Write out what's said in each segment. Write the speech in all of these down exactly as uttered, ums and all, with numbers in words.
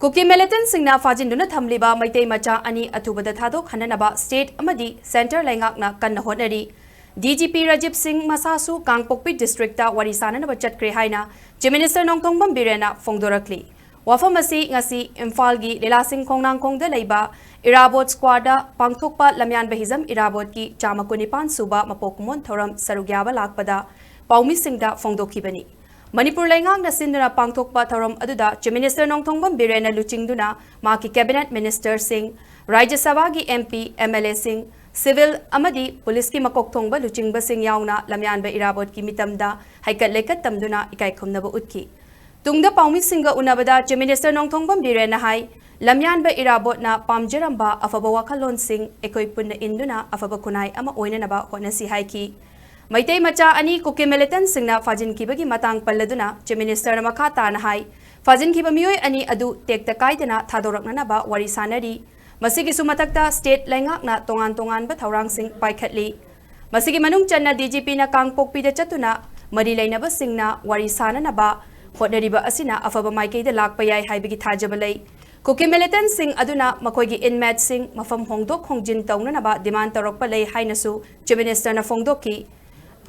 ꯀꯨꯀꯤ ꯃꯤꯂꯤꯇꯦꯟꯠꯁꯤꯡꯅ ꯐꯥꯖꯤꯟꯗꯨꯅ ꯊꯝꯂꯤꯕ ꯃꯩꯇꯩ ꯃꯆꯥ ꯑꯅꯤ ꯑꯊꯨꯕꯗ ꯊꯥꯗꯣꯛꯍꯟꯅꯅꯕ ꯁ꯭ꯇꯦꯠ ꯑꯃꯗꯤ ꯁꯦꯟꯇꯔ ꯂꯩꯉꯥꯛꯅ ꯀꯟꯅ ꯍꯣꯠꯅꯔꯤ꯫ ꯗꯤ ꯖꯤ ꯄꯤ ꯔꯥꯖꯤꯕ ꯁꯤꯡ ꯃꯁꯥꯁꯨ ꯀꯥꯡꯄꯣꯛꯄꯤ ꯗꯤꯁꯇ꯭ꯔꯤꯛꯇ ꯋꯥꯔꯤ ꯁꯥꯅꯅꯕ ꯆꯠꯈ꯭ꯔꯦ ꯍꯥꯏꯅ ꯆꯤꯐ ꯃꯤꯅꯤꯁꯇꯔ ꯅꯣꯡꯊꯣꯡꯕꯝ ꯕꯤꯔꯦꯟꯅ ꯐꯣꯡꯗꯣꯔꯛꯂꯤ꯫ ꯋꯥꯐꯝ ꯑꯁꯤ ꯉꯁꯤ ꯏꯝꯐꯥꯜꯒꯤ ꯂꯤꯂꯥꯁꯤꯡ ꯈꯣꯡꯅꯥꯡꯈꯣꯡꯗ ꯂꯩꯕ ꯏꯔꯥꯕꯣꯠ ꯁ꯭ꯀ꯭ꯋꯥꯔꯗ ꯄꯥꯡꯊꯣꯛꯄ ꯂꯝꯌꯥꯟꯕ ꯍꯤꯖꯝ ꯏꯔꯥꯕꯣꯠꯀꯤ ꯆꯥꯝꯃ ꯀꯨꯟꯅꯤꯄꯥꯟ ꯁꯨꯕ ꯃꯄꯣꯛ ꯀꯨꯝꯑꯣꯟ ꯊꯧꯔꯝ ꯁꯔꯨꯛ ꯌꯥꯕ ꯂꯥꯛꯄꯗ ꯄꯥꯎꯃꯤꯁꯤꯡꯗ ꯐꯣꯡꯗꯣꯛꯈꯤꯕꯅꯤ꯫ ꯃꯅꯤꯄꯨꯔ ꯂꯩꯉꯥꯛꯅ ꯁꯤꯟꯗꯨꯅ ꯄꯥꯡꯊꯣꯛꯄ ꯊꯧꯔꯝ ꯑꯗꯨꯗ ꯆꯤꯐ ꯃꯤꯅꯤꯁꯇꯔ ꯅꯣꯡꯊꯣꯡꯕꯝ ꯕꯤꯔꯦꯟꯅ ꯂꯨꯆꯤꯡꯗꯨꯅ ꯃꯍꯥꯛꯀꯤ ꯀꯦꯕꯤꯅꯦꯠ ꯃꯤꯅꯤꯁꯇꯔꯁꯤꯡ, ꯔꯥꯖ꯭ꯌ ꯁꯚꯥꯒꯤ ꯑꯦꯝ ꯄꯤ, ꯑꯦꯝ ꯑꯦꯜ ꯑꯦꯁꯤꯡ, ꯁꯤꯚꯤꯜ ꯑꯃꯗꯤ ꯄꯨꯂꯤꯁꯀꯤ ꯃꯀꯣꯛ ꯊꯣꯡꯕ ꯂꯨꯆꯤꯡꯕꯁꯤꯡ ꯌꯥꯎꯅ ꯂꯝꯌꯥꯟꯕ ꯏꯔꯥꯕꯣꯠꯀꯤ ꯃꯤꯇꯝꯗ ꯍꯩꯀꯠ ꯂꯩꯀꯠ ꯇꯝꯗꯨꯅ ꯏꯀꯥꯏ ꯈꯨꯝꯅꯕ ꯎꯠꯈꯤ꯫ ꯇꯨꯡꯗ ꯄꯥꯎꯃꯤꯁꯤꯡꯒ ꯎꯅꯕꯗ ꯆꯤꯐ ꯃꯤꯅꯤꯁꯇꯔ ꯅꯣꯡꯊꯣꯡꯕꯝ ꯕꯤꯔꯦꯟꯅ ꯍꯥꯏ, ꯂꯝꯌꯥꯟꯕ ꯏꯔꯥꯕꯣꯠꯅ ꯄꯥꯝꯖꯔꯝꯕ ꯑꯐꯕ ꯋꯥꯈꯜꯂꯣꯟꯁꯤꯡ ꯑꯩꯈꯣꯏ ꯄꯨꯟꯅ ꯏꯟꯗꯨꯅ ꯑꯐꯕ ꯈꯨꯟꯅꯥꯏ ꯑꯃ ꯑꯣꯏꯅꯅꯕ ꯍꯣꯠꯅꯁꯤ ꯍꯥꯏꯈꯤ꯫ ꯃꯩꯇꯩ ꯃꯆꯥ ꯑꯅꯤ ꯀꯨꯀꯤ ꯃꯤꯂꯤꯇꯦꯟꯠꯁꯤꯡꯅ ꯐꯥꯖꯤꯟꯈꯤꯕꯒꯤ ꯃꯇꯥꯡ ꯄꯜꯂꯗꯨꯅ ꯆꯤꯐ ꯃꯤꯅꯤꯁꯇꯔꯅ ꯃꯈꯥ ꯇꯥꯅ ꯍꯥꯏ, ꯐꯥꯖꯤꯟꯈꯤꯕ ꯃꯤꯑꯣꯏ ꯑꯅꯤ ꯑꯗꯨ ꯇꯦꯛꯇ ꯀꯥꯏꯗꯅ ꯊꯥꯗꯣꯔꯛꯅꯅꯕ ꯋꯥꯔꯤ ꯁꯥꯅꯔꯤ꯫ ꯃꯁꯤꯒꯤꯁꯨ ꯃꯊꯛꯇ ꯁ꯭ꯇꯦꯠ ꯂꯩꯉꯥꯛꯅ ꯇꯣꯉꯥꯟ ꯇꯣꯉꯥꯟꯕ ꯊꯧꯔꯥꯡꯁꯤꯡ ꯄꯥꯏꯈꯠꯂꯤ꯫ ꯃꯁꯤꯒꯤ ꯃꯅꯨꯡ ꯆꯟꯅ ꯗꯤ ꯖꯤ ꯄꯤꯅ ꯀꯥꯡꯄꯣꯛꯄꯤꯗ ꯆꯠꯇꯨꯅ ꯃꯔꯤ ꯂꯩꯅꯕꯁꯤꯡꯅ ꯋꯥꯔꯤ ꯁꯥꯅꯅꯕ ꯍꯣꯠꯅꯔꯤꯕ ꯑꯁꯤꯅ ꯑꯐꯕ ꯃꯥꯏꯀꯩꯗ ꯂꯥꯛꯄ ꯌꯥꯏ ꯍꯥꯏꯕꯒꯤ ꯊꯥꯖꯕ ꯂꯩ꯫ ꯀꯨꯀꯤ ꯃꯤꯂꯤꯇꯦꯟꯠꯁꯤꯡ ꯑꯗꯨꯅ ꯃꯈꯣꯏꯒꯤ ꯏꯟꯃꯦꯠꯁꯤꯡ ꯃꯐꯝ ꯍꯣꯡꯗꯣꯛ ꯍꯣꯡꯖꯤꯟ ꯇꯧꯅꯅꯕ ꯗꯤꯃꯥꯟ ꯇꯧꯔꯛꯄ ꯂꯩ ꯍꯥꯏꯅꯁꯨ ꯆꯤꯐ ꯃꯤꯅꯤꯁꯇꯔꯅ ꯐꯣꯡꯗꯣꯛꯈꯤ꯫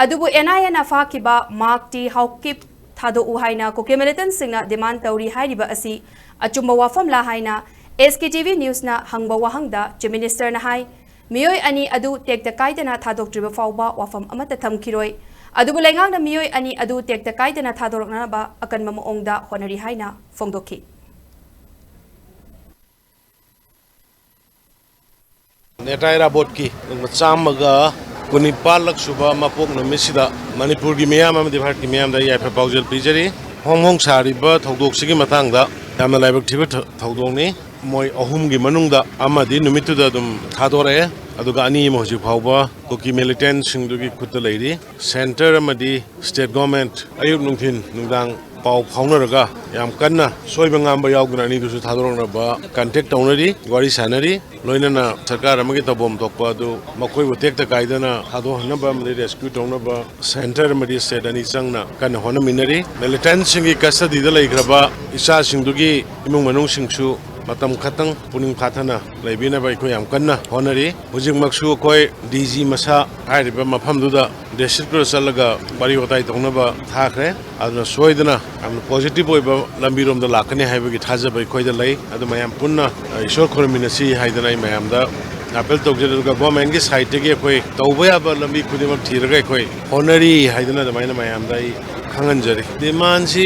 ꯑꯗꯨꯕꯨ ꯑꯦꯟ ꯑꯥꯏ ꯑꯦꯅ ꯐꯥꯈꯤꯕ ꯃꯥꯔꯛ ꯇꯤ ꯍꯥꯎꯀꯤꯞ ꯊꯥꯗꯣꯛꯎ ꯍꯥꯏꯅ ꯀꯨꯀꯤ ꯃꯤꯂꯤꯇꯦꯟꯠꯁꯤꯡꯅ ꯗꯤꯃꯥꯟ ꯇꯧꯔꯤ ꯍꯥꯏꯔꯤꯕ ꯑꯁꯤ ꯑꯆꯨꯝꯕ ꯋꯥꯐꯝꯂꯥ ꯍꯥꯏꯅ ꯑꯦꯁ ꯀꯦ ꯇꯤ ꯚꯤ ꯅ꯭ꯌꯨꯁꯅ ꯍꯪꯕ ꯋꯥꯍꯪꯗ ꯆꯤꯐ ꯃꯤꯅꯤꯁꯇꯔꯅ ꯍꯥꯏ, ꯃꯤꯑꯣꯏ ꯑꯅꯤ ꯑꯗꯨ ꯇꯦꯛꯇ ꯀꯥꯏꯗꯅ ꯊꯥꯗꯣꯛꯇ꯭ꯔꯤꯕ ꯐꯥꯎꯕ ꯋꯥꯐꯝ ꯑꯃꯠꯇ ꯊꯝꯈꯤꯔꯣꯏ꯫ ꯑꯗꯨꯕꯨ ꯂꯩꯉꯥꯛꯅ ꯃꯤꯑꯣꯏ ꯑꯅꯤ ꯑꯗꯨ ꯇꯦꯛꯇ ꯀꯥꯏꯗꯅ ꯊꯥꯗꯣꯔꯛꯅꯕ ꯑꯀꯟꯕ ꯃꯑꯣꯡꯗ ꯍꯣꯠꯅꯔꯤ ꯍꯥꯏꯅ ꯐꯣꯡꯗꯣꯛꯈꯤ꯫ ꯅꯦꯇꯥ ꯏꯔꯥꯕꯣꯠꯀꯤ ꯆꯥꯝꯃꯒ ꯀꯨꯟꯅꯤꯄꯥꯜꯂꯛ ꯁꯨꯕ ꯃꯄꯣꯛ ꯅꯨꯃꯤꯠꯁꯤꯗ ꯃꯅꯤꯄꯨꯔꯒꯤ ꯃꯤꯌꯥꯝ ꯑꯃꯗꯤ ꯚꯥꯔꯠꯀꯤ ꯃꯤꯌꯥꯝꯗ ꯌꯥꯏꯐ ꯄꯥꯎꯖꯦꯜ ꯄꯤꯖꯔꯤ꯫ ꯍꯣꯡ ꯍꯣꯡ ꯁꯥꯔꯤꯕ ꯊꯧꯗꯣꯛꯁꯤꯒꯤ ꯃꯇꯥꯡꯗ ꯌꯥꯝꯅ ꯂꯥꯏꯕꯛ ꯊꯤꯕ ꯊ-, ꯊꯧꯗꯣꯛꯅꯤ꯫ ꯃꯣꯏ ꯑꯍꯨꯝꯒꯤ ꯃꯅꯨꯡꯗ ꯑꯃꯗꯤ ꯅꯨꯃꯤꯠꯇꯨꯗ ꯑꯗꯨꯝ ꯊꯥꯗꯣꯔꯛꯑꯦ, ꯑꯗꯨꯒ ꯑꯅꯤ ꯑꯃ ꯍꯧꯖꯤꯛ ꯐꯥꯎꯕ ꯀꯨꯀꯤ ꯃꯤꯂꯤꯇꯦꯟꯠꯁꯤꯡꯗꯨꯒꯤ ꯈꯨꯠꯇ ꯂꯩꯔꯤ꯫ ꯁꯦꯟꯇꯔ ꯑꯃꯗꯤ ꯁ꯭ꯇꯦꯠ ꯒꯣꯔꯃꯦꯟꯠ ꯑꯌꯨꯛ ꯅꯨꯡꯊꯤꯟ ꯅꯨꯡꯗꯥꯡ ꯄꯥꯎ ꯐꯥꯎꯅꯔꯒ ꯌꯥꯝ ꯀꯟꯅ ꯁꯣꯏꯕ ꯉꯥꯝꯕ ꯌꯥꯎꯗꯅ ꯑꯅꯤꯗꯨꯁꯨ ꯊꯥꯗꯣꯔꯛꯅꯕ ꯀꯟꯇꯦꯛ ꯇꯧꯅꯔꯤ, ꯋꯥꯔꯤ ꯁꯥꯟꯅꯔꯤ꯫ ꯂꯣꯏꯅꯅ ꯁꯔꯀꯥꯔ ꯑꯃꯒꯤ ꯇꯧꯐꯝ ꯊꯣꯛꯄ ꯑꯗꯨ ꯃꯈꯣꯏꯕꯨ ꯇꯦꯛꯇ ꯀꯥꯏꯗꯅ ꯊꯥꯗꯣꯛꯍꯟꯅꯕ ꯑꯃꯗꯤ ꯔꯦꯁꯀ꯭ꯌꯨ ꯇꯧꯅꯕ ꯁꯦꯟꯇꯔ ꯑꯃꯗꯤ ꯁ꯭ꯇꯦꯠ ꯑꯅꯤ ꯆꯪꯅ ꯀꯟꯅ ꯍꯣꯠꯅꯃꯤꯟꯅꯔꯤ꯫ ꯃꯤꯂꯤꯇꯦꯟꯠꯁꯤꯡꯒꯤ ꯀꯁꯇꯗꯤꯗ ꯂꯩꯈ꯭ꯔꯕ ꯏꯆꯥꯁꯤꯡꯗꯨꯒꯤ ꯏꯃꯨꯡ ꯃꯅꯨꯡꯁꯤꯡꯁꯨ ꯃꯇꯝ ꯈꯛꯇꯪ ꯄꯨꯛꯅꯤꯡ ꯐꯥꯊꯅ ꯂꯩꯕꯤꯅꯕ ꯑꯩꯈꯣꯏ ꯌꯥꯝ ꯀꯟꯅ ꯍꯣꯠꯅꯔꯤ꯫ ꯍꯧꯖꯤꯛꯃꯛꯁꯨ ꯑꯩꯈꯣꯏ ꯗꯤ ꯖꯤ ꯃꯁꯥ ꯍꯥꯏꯔꯤꯕ ꯃꯐꯝꯗꯨꯗ ꯗꯤꯁꯇ꯭ꯔꯤꯛꯇꯨꯗ ꯆꯠꯂꯒ ꯋꯥꯔꯤ ꯋꯥꯇꯥꯏ ꯇꯧꯅꯕ ꯊꯥꯈ꯭ꯔꯦ꯫ ꯑꯗꯨꯅ ꯁꯣꯏꯗꯅ ꯌꯥꯝꯅ ꯄꯣꯖꯤꯇꯤꯚ ꯑꯣꯏꯕ ꯂꯝꯕꯤꯔꯣꯝꯗ ꯂꯥꯛꯀꯅꯤ ꯍꯥꯏꯕꯒꯤ ꯊꯥꯖꯕ ꯑꯩꯈꯣꯏꯗ ꯂꯩ꯫ ꯑꯗꯨ ꯃꯌꯥꯝ ꯄꯨꯟꯅ, ꯑ, ꯏꯁꯣꯔ ꯈꯨꯔꯨꯝꯃꯤꯟꯅꯁꯤ ꯍꯥꯏꯗꯅ ꯑꯩ ꯃꯌꯥꯝꯗ ꯑꯥꯄꯤꯜ ꯇꯧꯖꯔꯤ꯫ ꯑꯗꯨꯒ ꯒꯣꯔꯃꯦꯟꯒꯤ ꯁꯥꯏꯠꯇꯒꯤ ꯑꯩꯈꯣꯏ ꯇꯧꯕ ꯌꯥꯕ ꯂꯝꯕꯤ ꯈꯨꯗꯤꯡꯃꯛ ꯊꯤꯔꯒ ꯑꯩꯈꯣꯏ ꯍꯣꯠꯅꯔꯤ ꯍꯥꯏꯗꯅ ꯑꯗꯨꯃꯥꯏꯅ ꯃꯌꯥꯝꯗ ꯑꯩ ꯈꯪꯍꯟꯖꯔꯤ꯫ ꯗꯤꯃꯥꯟꯁꯤ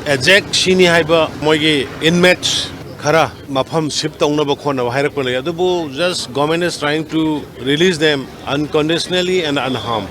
ꯑꯦꯛꯖꯦꯛ ꯁꯤꯅꯤ ꯍꯥꯏꯕ, ꯃꯣꯏꯒꯤ ꯏꯟꯃꯦꯠꯁ ꯈꯔ ꯃꯐꯝ ꯁꯤꯐ ꯇꯧꯅꯕ ꯈꯣꯠꯅꯕ ꯍꯥꯏꯔꯛꯄ ꯂꯩ, ꯑꯗꯨꯕꯨ just government is trying to release them unconditionally and unharmed.